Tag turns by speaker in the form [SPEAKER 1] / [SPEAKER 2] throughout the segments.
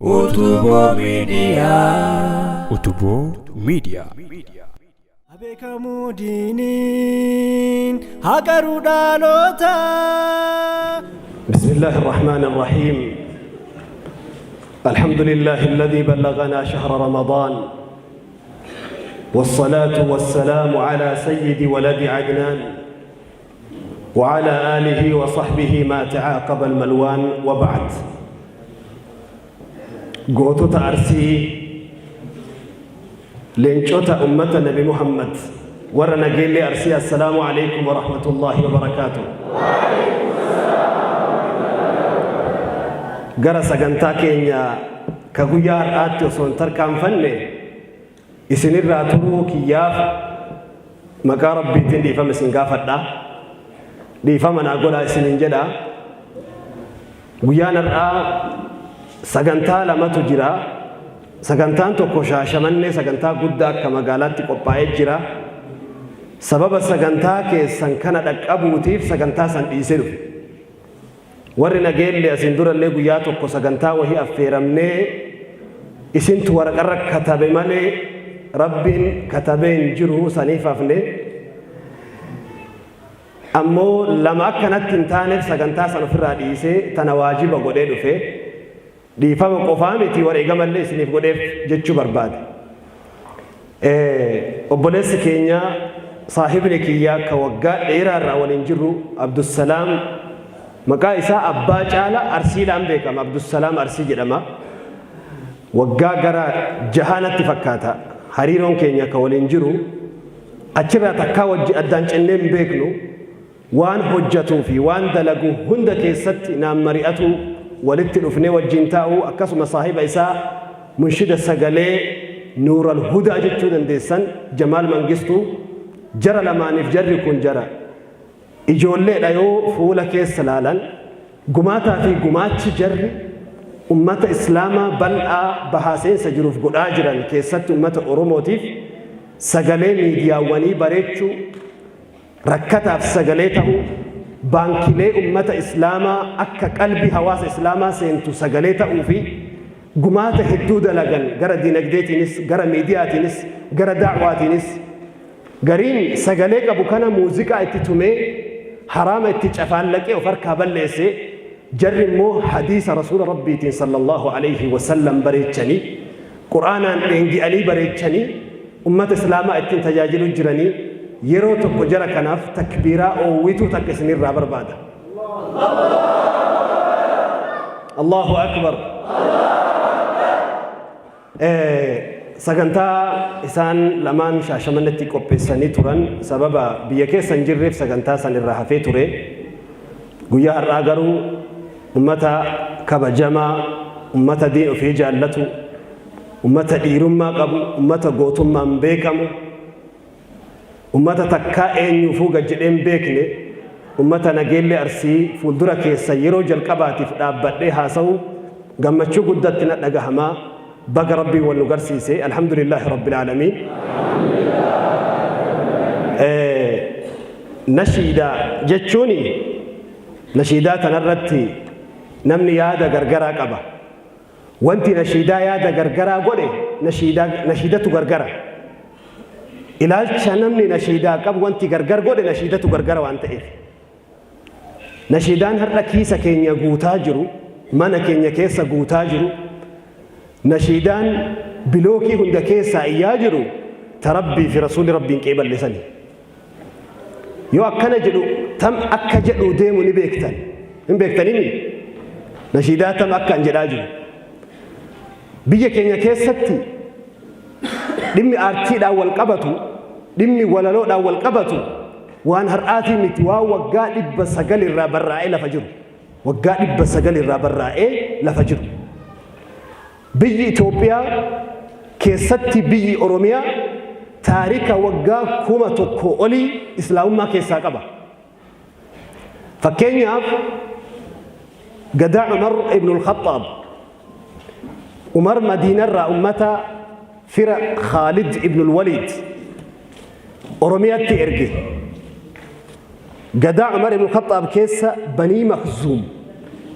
[SPEAKER 1] Utuboo Miidiyaa.
[SPEAKER 2] Utuboo Miidiyaa.
[SPEAKER 1] Beekamuu diiniin haqaruu dhaloota.
[SPEAKER 3] بسم الله الرحمن الرحيم. الحمد لله الذي بلغنا شهر رمضان، والصلاة والسلام على سيد ولد عدنان وعلى آله وصحبه ما تعاقب الملوان، وبعد. Gootota Arsii, leencota ummata Nabi Muhammad, warra Nageellee Arsii, السلام عليكم ورحمة الله وبركاته. Gara sagantaa keenya ka guyyaa har'aatti osoo hin tarkaanfanne, isinirraa turuu kiyyaaf maqaa Rabbiitiin dhiifama isin gaafadha. Dhiifama naa godhaa isinin jedha. Guyyaan har'aa sagantaa lamatu jira. Sagantaan tokko Shaashamannee, sagantaa guddaa akka magaalaatti qophaa'ee jira. Sababa sagantaa keessan kana dhaqqabuutiif sagantaa san dhiisee dhufe. Warri Nageellee asiin durallee guyyaa tokko sagantaa wahii affeeramnee, isintu waraqarra katabe malee Rabbiin katabee hin jiru, saniif hafne. Ammoo lama akkanatti hin taaneef sagantaa san ofirraa dhiisee tana waajiba godhee dhufe. Dhiifama qofaa miti, wareegamallee isiniif godheef jechuu barbaade. Obboleessi keenya, saahibni kiyya ka waggaa dheeraa irraa waliin jirru, Abdussalaam, maqaa isaa Abbaa Caala Arsiidhaan beekama. Abdussalaam Arsii jedhama. Waggaa gara jahaanatti fakkaata hariiroon keenya ka waliin jiru. Achirraa takkaa wajji addaan cinnee hin beeknu. Waan hojjatuu fi waan dalagu hunda keessatti naan mari'atu, walitti dhufnee wajjin taa'u. Akkasuma saahiba isaa, munshida sagalee Nuural Hudaa jechuu dandeessan, Jamaal Mangistuu, jara lamaaniif jarri kun jara ijoolleedha yoo fuula keessa laalan. Gumaataa fi gumaachi jarri ummata Islaamaa bal'aa bahaa seensa jiruuf godhaa jiran, keessatti ummata Oromootiif sagalee miidiyaawwanii bareechuu, rakkataaf sagalee ta'uu, baankilee ummata Islaamaa akka qalbii hawaasa Islaamaa seentu sagalee ta'uu fi gumaata hedduu dalagan, gara dinagdeetiinis, gara miidiyaatiinis, gara da'waatiinis. Gariin sagalee qabu kana muuziqaa itti tumee, haraama itti cafaallaqee of harkaa balleesse. Jarri immoo hadiisa Rasuula Rabbiitiin صلى الله عليه وسلم bareechanii, Qur'aanaan dheengi'anii bareechanii, ummata Islaamaa ittiin tajaajilu jiranii. Yeroo tokko jara kanaaf takbiiraa oowwituu takka isinirraa barbaada. الله أكبر. Sagantaa isaan lamaan Shaashamannetti qopheessanii turan, sababa biyya keessa hin jirreef sagantaa san irraa hafee ture. Guyyaa har'aa garuu ummata kabajamaa, ummata diin ofii jaallatu, ummata dhiirummaa qabu, ummata gootummaan beekamu, ummata takkaa eenyuufuu gad jedhee hin beekne, ummata Nageellee Arsii fuuldura keessa yeroo jalqabaatiif dhaabbadhee haasa'u gammachuu guddatti na dhagahamaa. Baga Rabbiin wal nu garsiise. الحمد لله رب العالمين. Nashiidaa jechuun, nashiidaa tanarratti namni yaada gargaraa qaba. Wanti nashiidaa yaada gargaraa godhe, nashiidatu gargara. Ilaalcha namni nashiidaa qabu wanti gargar godhe nashiidatu gargara waan ta'eef. Nashiidaan har'a kiisa keenya guutaa jiru, mana keenya keessa guutaa jiru, nashiidaan bilookii hunda keessaa iyyaa jiru, ta Rabbii fi Rasuulli Rabbiin qeeballisani. Yoo akkana jedhu, tam akka jedhu deemu ni beektan. Hin beektanimi? Nashiidaa tam akka an jedhaa jiru. Biyya keenya keessatti dhimmi aartiidhaan wal qabatu, dhimmi walaloodhaan wal qabatu waan har'aatii miti, waan waggaa 900 irraa barraa'ee lafa jiru. Waggaa 900 irraa barraa'ee lafa jiru. Biyyi Itoophiyaa keessatti, biyyi Oromiyaa taarika waggaa 1000 olii Islaamummaa keessaa qaba. Fakkeenyaaf, gadaa Umar ibn al-Khattaab. Umar Madiinarraa ummata fira Khaalid ibn al-Walid Oromiyaatti erge. Gadaa Umar ibn al-Khattaab keessa Banii Makhzuum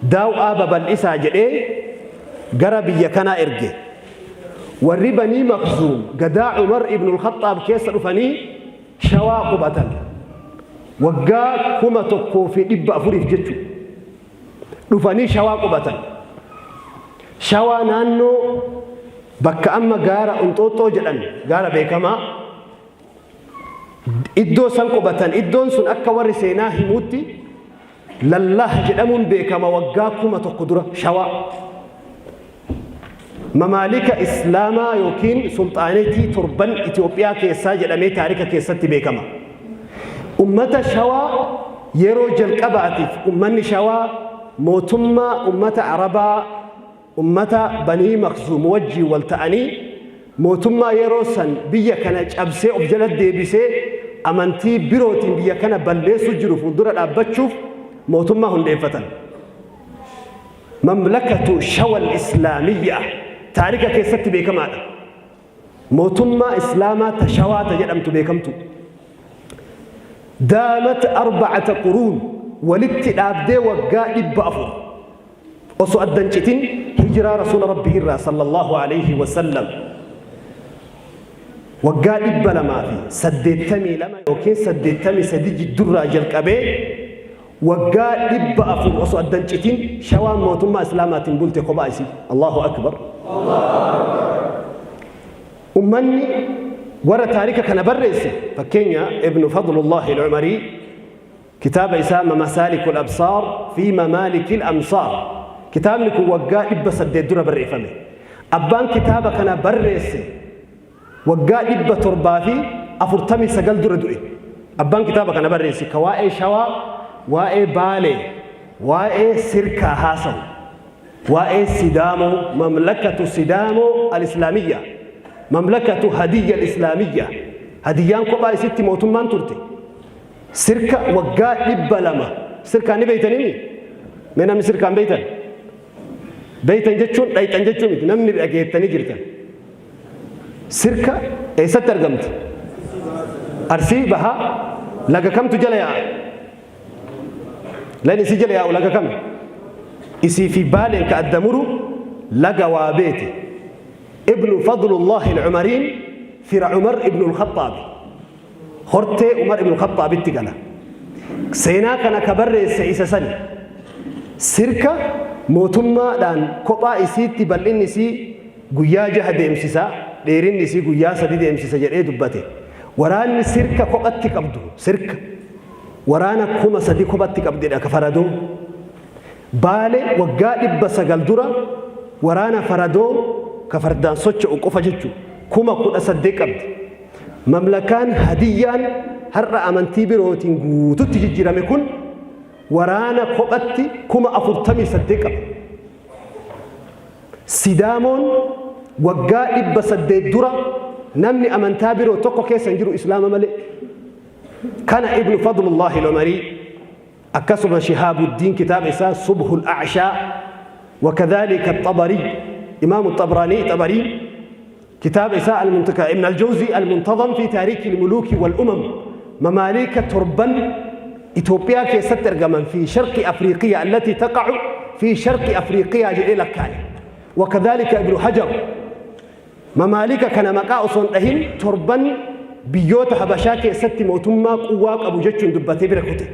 [SPEAKER 3] daaw'aa babal'isaa jedhee Gara biyya kanaa erge. Warri Banii Makhzuum gadaa Umar ibnul Khaxxaab keessa dhufanii Shawaa qubatan. Waggaa 1400f jechu. Dhufanii Shawaa qubatan. Shawaa naannoo bakka amma gaara Unxooxxoo jedhan, gaara beekamaa, iddoo san qubatan. Iddoon sun akka warri seenaa himuutti Lallaah jedhamuun beekama waggaa 1000 dura Shawaa. Mamaalika Islaamaa yookiin sulxaanetii torban Itoophiyaa keessaa jedhamee taarika keessatti beekama. Ummata Shawaa yeroo jalqabaatiif ummanni Shawaa mootummaa ummata Arabaa ummata Banii Makhzuum wajjiin wal ta'anii mootummaa yeroo san biyya kana cabsee of jala deebisee amantii birootiin biyya kana balleessuu jiru fuuldura dhaabbachuuf mootummaa hundeeffatan. Mamlakatu Shawal Islaamiyya taarika keessatti beekamaadha. Mootummaa Islaamaa ta Shawaa ta jedhamtu beekamtu. Daamat arba'ata quruun, walitti dhaabdee waggaa 400 osoo adda hin citin, hijiraa Rasuula Rabbii irraa sallallahu alayhi wa sallam waggaa 282 yookiin 83 jiddurraa jalqabee waggaa 400 osoo adda hin citin Shawaan mootummaa Islaamaatiin bulte kophaa isii. Allahu akbar. Ummanni warra taarika kana barreesse, fakkeenya Ibnu Fadlullahi al-Umarii, kitaaba isaa Mamasaalikul Absaar fi Mamaalikil Amsaar, kitaabni kun waggaa 800 dura barreeffame. Abbaan kitaaba kana barreesse waggaa 749 dura du'e. Abbaan kitaaba kana barreesse ka waa'ee Shawaa, waa'ee Baalee, waa'ee Sirkaa haasawu, waa'ee Sidaamoo, Mamlakatu Sidaamoo al-Islaamiyya, Mamlakatu Hadiyya al-Islaamiyya. Hadiyyaan kophaa isitti mootummaan turte. Sirka waggaa 200. Sirkaan ni beeytanimi? Mee namni sirkaan beeytan? Beeytan jechuun dhayxan jechuu miti. Namni dhageettanii jirtan. Sirka eessatti argamti? Arsii Bahaa laga kamtu jala yaa'a? Lagni isii jala yaa'u laga kami? Isii fi Baaleen ka adda muru laga Waabeeti. Ibnu Fadlullahi al-Umariin fira Umar ibnu al-Khaxxaabi. Hortee Umar ibnu Khaxxaabitti gala. Seenaa kana ka barreesse isa sani. Sirka mootummaadhaan kophaa isiitti bal'inni isii guyyaa jaha deemsisa, dheerinni isii guyyaa sadi deemsisa jedhee dubbate. Waraanni Sirka kophatti qabdu, Sirka waraana 3000 kophatti qabdidha ka faradoo. Baale waggaa 900 dura waraana faradoo ka fardaan socho'u qofa jechu 18,000 qabdi. Mamlakaan Hadiyyaan har'a amantii birootiin guututti jijjiirame kun waraana kophatti 48,000 qaba. Sidaamoon waggaa 800 dura namni amantaa biroo tokko keessa hin jiru Islaama malee. Kana Ibnu Fadlullahi al-Umarii, akkasuma Shihaabuddiin kitaaba isaa Subhul A'shaa, wakadhalika Xabarii, Imaamu Xabraanii, Xabarii kitaaba isaa Al-Muntaka, Ibn al-Jawzi Al-Muntazam fi Taariikhi al-Muluuki wal-Umam, mamaaliika torban Itoophiyaa keessatti argaman fi sharqi Afriiqiyaa, allati taqa'u fi sharqi Afriiqiyaa jedhee lakkaa'e. Wakadhalika Ibnu Hajar mamaalika kana maqaa osoo hin dhahin torban biyyoota Habashaa keessatti mootummaa quwwaa qabu jechuun dubbatee bira kute.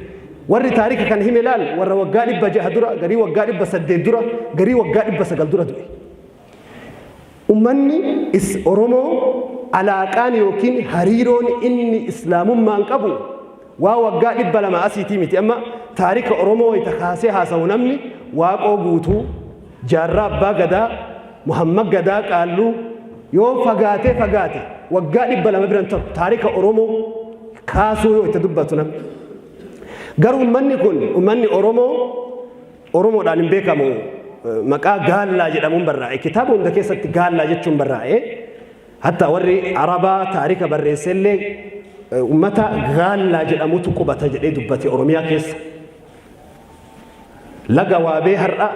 [SPEAKER 3] Warri taarika kana hime laal, warra waggaa 600 dura, garii waggaa 800 dura, garii waggaa 900 dura du'e. Ummanni is Oromoo alaaqaan yookiin hariiroon inni Islaamummaan qabu waa waggaa 200 asiitii miti. Amma taarika Oromoo wayita kaasee haasawu namni Waaqoo Guutuu, Jaarraa Abbaa Gadaa, Muhammad Gadaa Qaalluu yoo fagaatee fagaate waggaa 200 bira hin taru taarika Oromoo kaasuu yoo itti dubbatu namni. Garuu ummanni kun, ummanni Oromoo, Oromoodhaan hin beekamu, maqaa Gaallaa jedhamuun barraa'e. Kitaaba hunda keessatti Gaallaa jechuun barraa'e. Hatta warri Arabaa taarika barreessellee ummata Gaallaa jedhamutu qubata jedhee dubbate Oromiyaa keessa. Laga Waabee har'a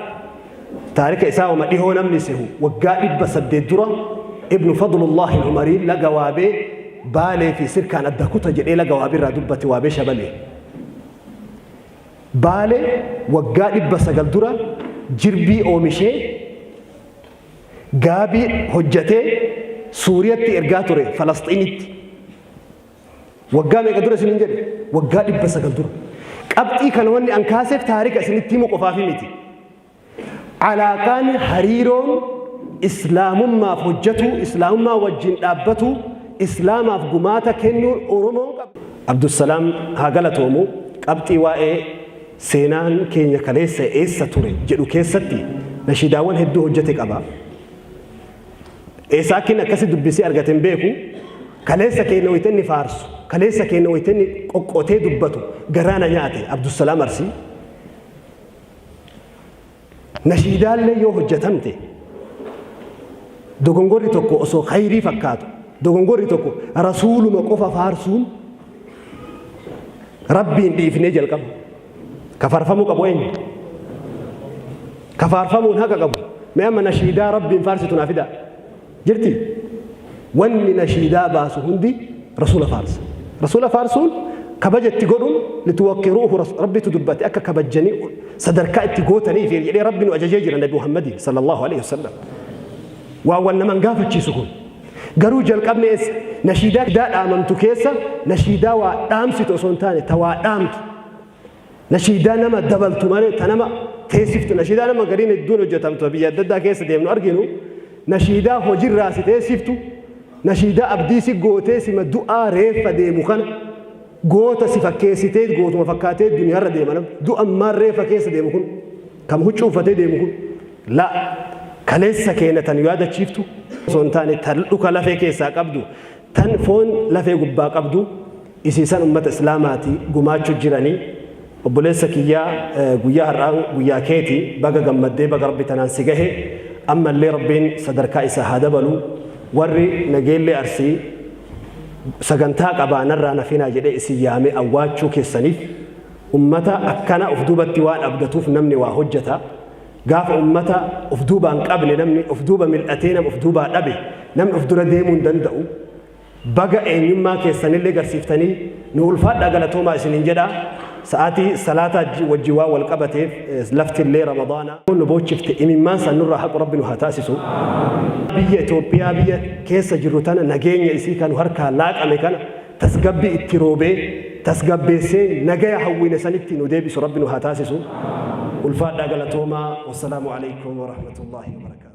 [SPEAKER 3] taarika isaa wama dhihoo namni sehu, waggaa 800 dura Ibnu Fadlullahi Umarii laga Waabee Baalee fi Sirkaan adda kuta jedhee laga Waabee irraa dubbate, Waabee Shabalee. Baale waggaa 900 dura jirbii oomishee Gaabii hojjatee Suuriyatti ergaa ture, Falasxiinitti. Waggaa meeqa dura isiniin jedhe? Waggaa 900 dura. Qabxii kana wanni an kaaseef taarika isinitti himu qofaafi miti. Alaaqaan, hariiroon Islaamummaaf hojjatuu, Islaamummaa wajjin dhaabbatuu, Islaamaaf gumaata kennuun Oromoon qabdu. Abdulsalaam haa galatoomu, qabxii waa'ee seenaan keenya kaleessa eessa ture jedhu keessatti nashiidaawwan hedduu hojjate qaba. Eessa akka inni akkasi dubbisee argate hin beeku. Kaleessa keenya wayita inni faarsu, kaleessa keenya wayita inni qoqqotee dubbatu garaa na nyaate Abdulsalaam Arsii. Nashiidaallee yoo hojjatamte dogongorri tokko osoo khayrii fakkaatu, dogongorri tokko rasuuluma qofa faarsuun Rabbiin dhiifnee jalqaba. Ka faarfamuu qabu eenyu? Ka faarfamuun haqa qabu. Mee amma nashiidaa Rabbiin faarsitu naa fidaa. Jirti? Wanni nashiidaa baasu hundi rasuula faarsa. Rasuula faarsuun kabaja itti godhuun lituwaqqiruuhu, Rabbitu dubbate, akka kabajjanii sadarkaa itti gootaniif jedhee Rabbi nu ajajee jira Nabi Muhammadin sallallahu alaihi wasallam. Waan wal naman gaafachiisu kun. Garuu jalqabni eessa? Nashiidaa dhaamamtu keessa nashiidaa waa dhaamsitu osoo hin taane ta waa dhaamtu. Nashiidaa nama dabaltu malee ta nama teessiftu. Nashiidaa nama gariin hedduun hojjetamtu biyya adda addaa keessa deemnu arginu, nashiidaa hojirraa si teessiftu, nashiidaa abdii si gootee sima du'aa reeffa deemu kana goota si fakkeessitee gootuma fakkaatee duniyaarra deema. Namni du'ammaan reeffa keessa deemu kun kam huccuu uffatee deemu kun la kaleessa keenya tan yaadachiiftu osoo hin taane tan dhuka lafee keessaa qabdu, tan foon lafee gubbaa qabdu isiisan ummata Islaamaati gumaachu jiranii. Obboleessa kiyyaa, guyyaa har'aa guyyaa keeti, baga gammaddee, baga Rabbi tanaan si gahe. Ammallee Rabbiin sadarkaa isaa haa dabalu. Warri Nageellee Arsii sagantaa qabaa narraa nafinaa jedhee isin yaamee awwaachuu keessaniif, ummata akkana of duubatti waan abdatuuf namni waa hojjeta. Gaafa ummata of duubaan qabne, namni of duuba mil'atee nama of duubaa dhabe, namni of dura deemuu hin danda'u. Baga eenyummaa keessanillee garsiiftanii, nu ulfaadhaa, galatoomaa isiniin jedha. Sa'aatii salaataa wajjin waan wal qabateef, laftillee Ramadaana. Nu boochifte, imimmaan san nurraa haqu Rabbi nu haa taasisu. Biyya Itoophiyaa, biyya keessa jirru tana, nageenya isii kan harkaa laaqame kana tasgabbii itti roobee tasgabbeessee nagaya hawwine sanitti nu deebisu Rabbi nu haa taasisu. Ulfaadhaa, galatoomaa. Wassalaamu alaikum warahmatullaahi wabarakaatu.